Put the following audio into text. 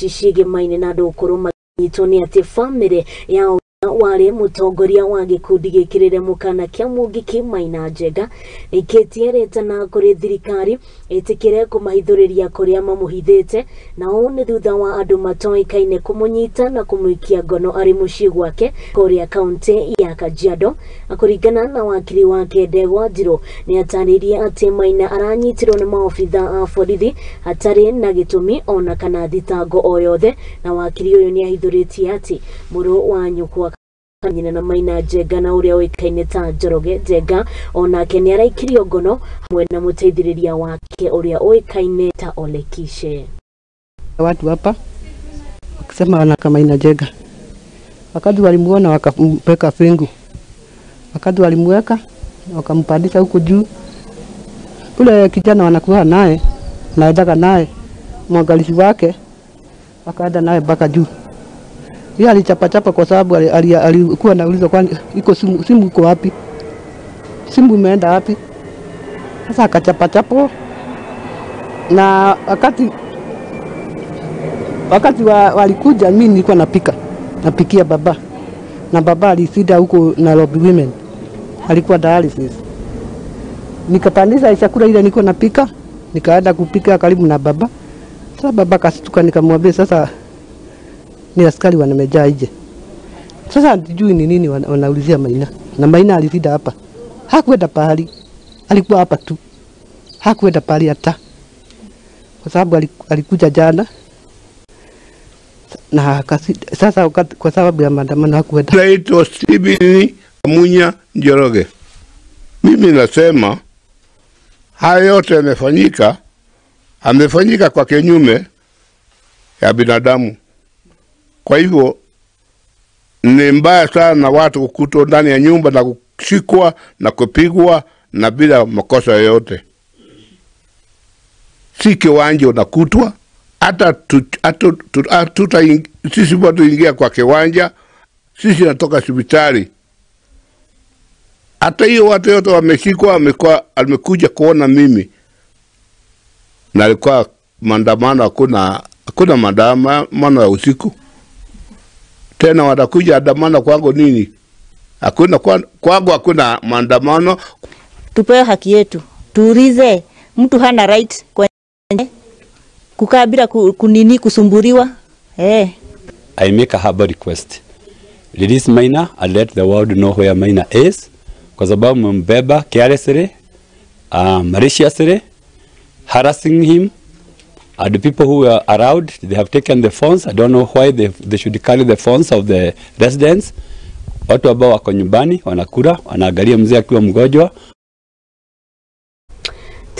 Cigemaine na andũ gũkorwo makĩnyitwo nĩ atĩ bamĩrĩ ya warĩ mũtongoria wa gĩkundi gĩkĩrĩre mũkana kĩa Mũngĩkĩ Maina Njenga nĩikĩtie rĩtana kũrĩ thirikari ĩtĩkĩre kũmahithũrĩria kũrĩa mamũhithĩte, na ũũ nĩ thutha wa andũ matoĩkaine kũmũnyita na kũmũikia ngono arĩ mũciĩ gwake kũrĩa kaunti ya Kajiado. Na kũringana na wakiri wake Ndegwa Njirũ, nĩ atarĩirie atĩ Maina aranyitirwo nĩ maobitha a borithi hatarĩ na gĩtũmi ona kana thitango o yothe, na wakiri ũyũ nĩ ahithũrĩtie atĩ mũrũ wa nyũkwa nyina na Maina Njenga na ũrĩa ũĩkaine ta Njoroge Njenga onake nĩ araikirio ngono hamwe na mũteithĩrĩria wake ũrĩa ũĩkaine ta Olekishe. Watu hapa wakisema wanaka Maina Njenga, wakati walimuona wakampeka fingu, wakati walimuweka wakampandisha huko juu. Ule kijana wanakuwa naye naendaga naye mwangalizi wake, wakaenda naye mpaka juu. Yeye alichapa chapa kwa sababu alikuwa anauliza, kwani iko simu, simu iko wapi? Simu imeenda wapi? Sasa akachapa chapo, na wakati walikuja, mimi nilikuwa napika, napikia baba, na baba alisida huko Nairobi Women, alikuwa dialysis. Nikapandisha chakula ile nilikuwa napika, nikaenda kupika karibu na baba. Sasa baba akastuka, nikamwambia sasa ni askari wamejaa nje. Sasa hatujui ni nini wanaulizia Maina. Na Maina alisida hapa. Hakwenda pahali. Alikuwa hapa tu. Hakwenda pahali hata. Kwa sababu alikuja jana. Na sasa kwa sababu ya maandamano hakwenda. Naitwa Stephen Munya Njoroge. Mimi nasema haya yote yamefanyika, amefanyika kwa kinyume ya binadamu. Kwa hivyo ni mbaya sana watu kukutwa ndani ya nyumba na kushikwa na kupigwa na bila makosa yoyote. Si kiwanja unakutwa hata sisi watu ingia kwa kiwanja, sisi natoka hospitali. Hata hiyo watu yote wameshikwa, amekuwa amekuja kuona mimi, na alikuwa maandamano, hakuna maandamano ya usiku tena, watakuja andamano kwangu nini? Hakuna kwangu, hakuna maandamano. Tupewe haki yetu, tuulize, mtu hana right kwenye kukaa bila kunini kusumbuliwa. I make a humble request. Release Maina and let the world know where Maina is, kwa sababu mmembeba carelessly, maliciously, harassing him. And the people who were around, they have taken the phones. I don't know why they should carry the phones of the residents. Watu ambao wako nyumbani wanakula, wanaangalia mzee akiwa mgonjwa.